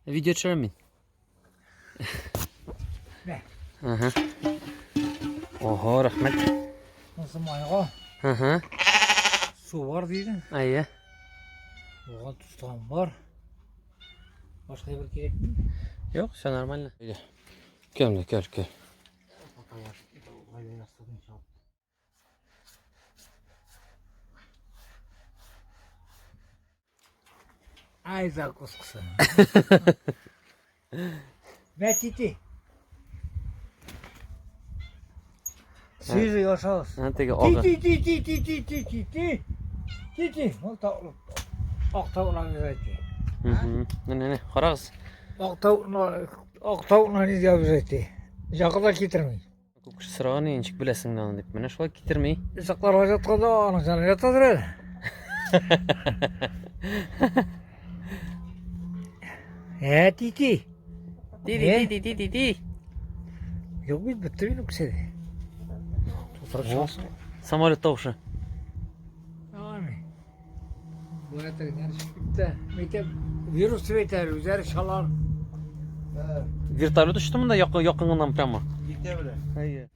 Видео төшерәм мин. Мә. Ага. Ого, рәхмәт. Монысы майга. Ага. Су бар диде. Әйе. Оған тустан бар. Башка бер кирәк. Юк, все нормально. Кел, кел, кел. Ай закускасы. Мә тити. Свежий ашагыз. Ана теге агы. Ти ти ти ти ти ти ти ти. Ти ти. Ул тавык. Ак тавыкларны әйтте. Менә, менә, карагыз. Ак тавыкны, ак тавыкны нигә әйтте. Якын да китерми. Күп кеше сораган иде, ничек беләсең аны дип. Менә шулай китерми. Исакларга ятканда аның җаны ятадыр әле. Ә, тити. Ти ти ти ти ти ти. Юк бит, бетте минем кесәдә. Тутырып чыгасың. Самолет тавышы. Ами. Бу әтегеннән чыгып китте. Мәйтәм, вирус дип әйтәләр, үзләре чалар. Вертолет очты монда якын якын прямо. Китә белә. Әйе.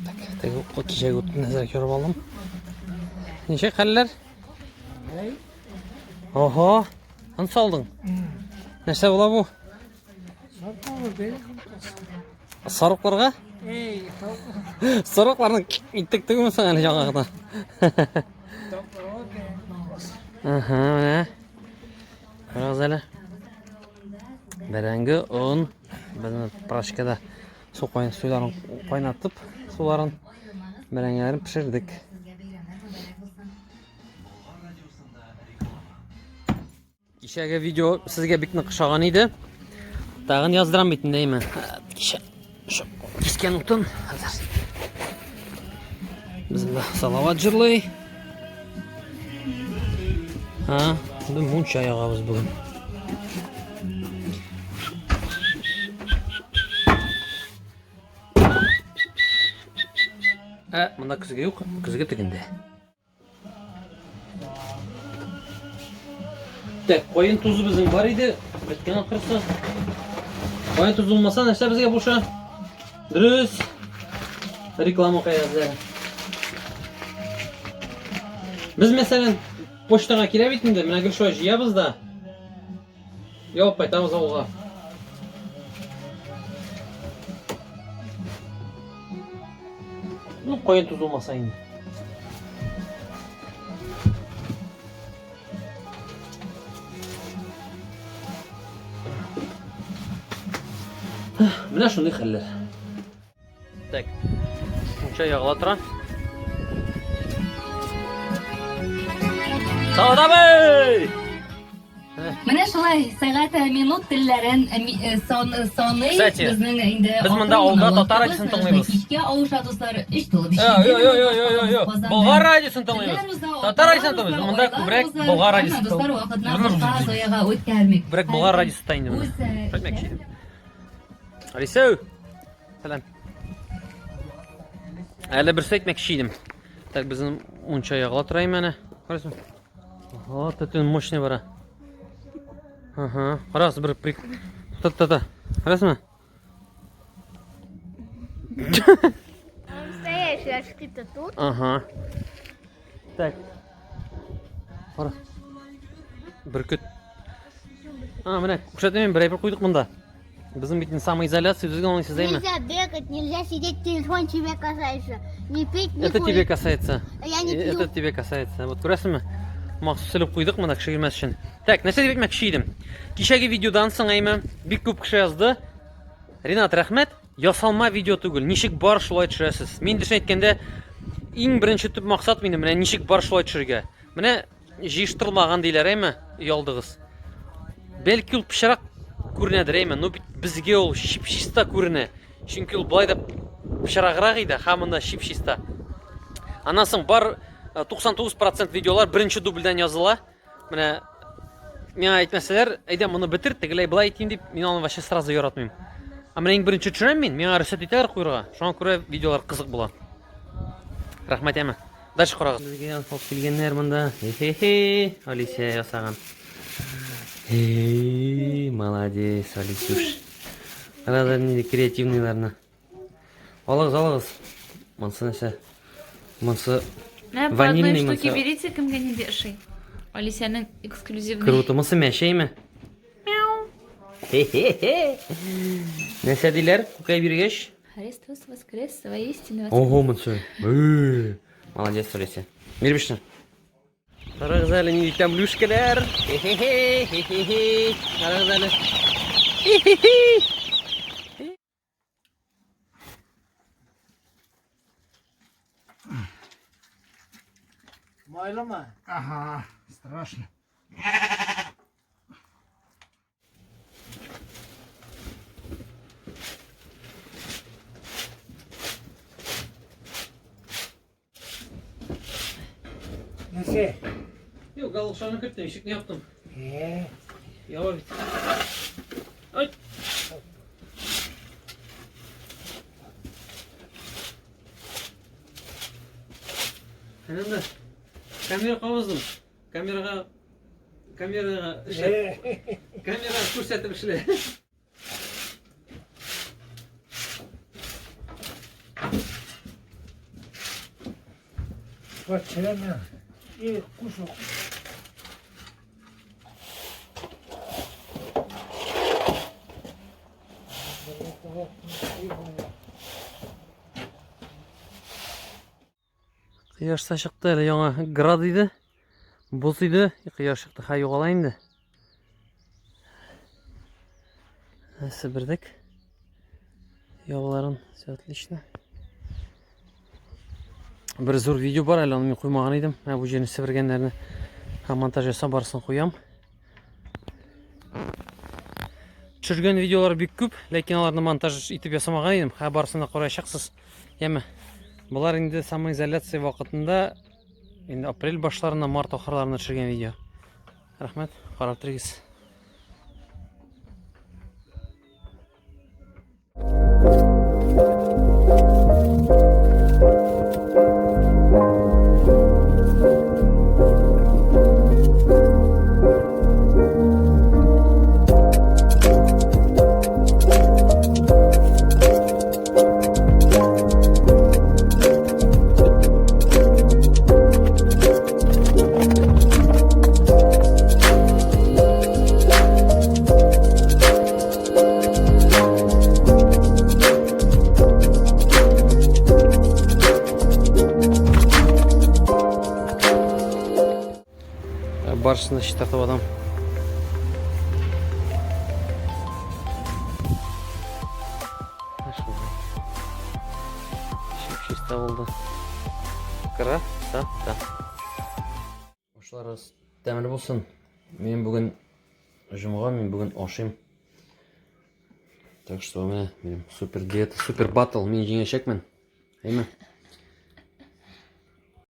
Так, теге кичәге утны әзрәк ярып алдым. Ничек хәлләр? Ого, аны салдың. Нәрсә була бу? Сарыкларга? Эй, Сарыкларның иттек түгелме соң әле яңа гына? Аһа, менә. Карагыз әле. Бәрәңге, он, безнең прачкада су кайн суларын кайнатып, суларын бәрәңгеләрен пешердек. Кичәге видео сезгә бик нык ошаган иде. Тагын яздырам бит инде, әйме. Кичә шо кискән утын. Хәзер. Безнең Салават җырлый. Ха, без мунча ягабыз бүген. Ә, монда көзге юк, көзге тегендә. Так, каен тузы безнең бар иде. Беткән ахрысы. Каен тузы булмаса, нәрсә безгә булыша? Дөрес. Реклама каязы. Без мәсәлән, почтага килә бит инде, менә гел шулай җыябыз да. Ябып кайтабыз авылга. Ну, каен тузы булмаса инде. Менә шундый хәлләр. Так. Мунча ягыла тора. Салават абый! Менә шулай сәгать минут телләрен саный Кстати, безнең инде без монда авылда татар радиосын тыңлыйбыз. Кичкә авыша дуслар, 3 тулып Йо, йо, йо, йо, йо, йо. Болгар радиосын тыңлыйбыз. Татар радиосын тыңлыйбыз. Монда күбрәк Болгар радиосы. Дуслар вакытны бушка заяга үткәрмик. Күбрәк Болгар радиосы та инде монда. Әйтмәкче идем. Алисәү! Сәлам. Әле берсе әйтмәкче идем. Так, безнең мунча ягыла тора әнә. Карасың. Ага, төтен мощный бара. Ага, карагыз бер прик. Та-та-та. Карасыңмы? Настоящие очки-то тут. Ага. Так. Кара. Бөркет. А, менә күрсәтмим, бер әйбер куйдык монда. Безнең бит самоизоляция үзегез аңлыйсыз, әйме? Нельзя бегать, нельзя сидеть, телефон тебе касается. Не пить, не Это курить. тебе касается. Я не пью. Это тебе касается. Вот күрәсеңме? Махсус элеп куйдык монда кеше килмәс өчен. Так, нәрсә дип әйтмәкче идем? Кичәге видеодан соң, әйме, бик күп кеше язды. Ренат, рәхмәт. Ясалма видео түгел, ничек бар шулай төшерәсез. Мин дөресен әйткәндә, иң беренче төп максат минем менә ничек бар шулай төшерергә. Менә җыештырылмаган диләр, әйме, оялдыгыз. Бәлки ул пычрак күренәдер, әйме, но бит безгә ул чип-чиста күренә. Чөнки ул болай да пычраграк иде, һәм монда чип-чиста. Аннан соң бар 99% э, видеолар беренче дубльдән языла. Менә миңа әйтмәсәләр, әйдә моны бетер, тегеләй былай итим дип, мин аны вообще сразу яратмыйм. Ә менә иң беренче төшерәм мин, миңа рөхсәт итәләр куярга. Шуңа күрә видеолар кызык була. Рәхмәт, әмә. Дальше карагыз. Безгә алып килгәннәр монда. Хе-хе-хе. Алисә ясаган. Эй, молодец, Алисюш. Карагыз нинди креативныйларны. Алыгыз, алыгыз. Монсы нәрсә? Монсы Менә по одной ванильный штуке монсы. берите, кемгә нинди ошый. Алисәнең эксклюзивный. Круто. Монсы мәчәйме? Хе-хе-хе. Нәрсә диләр? Күкәй биргәч? Христос воскрес, воистину воскрес. Ого, монсы. Э, Молодец, Олеся. Бир бишне. Карагыз әле нинди тәмлүшкәләр. Хе-хе-хе, хе-хе-хе. Карагыз әле. Хе-хе-хе. Майлымы? Ага, страшно. Нәрсә? Юк, галошаны керттем, ишекне яптым. Э, Ява бит. Ай. Әнә камера кабыздым. Камерага камерага эшләп, э. камера күрсәтеп эшлә. Bak çeleme. İyi kuş o. Кояш та чыкты әле яңа град иде. Боз иде, кояш чыкты, хәй югала инде. Себердек. Ялларын, все отлично. Бер зур видео бар әле, аны мин куймаган идем. Менә бу җирне себергәннәрне һәм монтаж ясап барысын куям. Төшергән видеолар бик күп, ләкин аларны монтаж итеп ясамаган идем. Һә барысын да караячаксыз. Яме. Болар инде самоизоляция вакытында инде апрель башларында, март ахырларында төшергән видео. Рәхмәт, карап торыгыз. Барысын да чистартып адам. Шулай. Чип чиста булды. Красота. Ашларыгыз тәмле булсын. Мин бүген җомга, мин бүген ашыйм. Так что менә минем супер диета, супер батл, мин җиңәчәкмен. Әйме?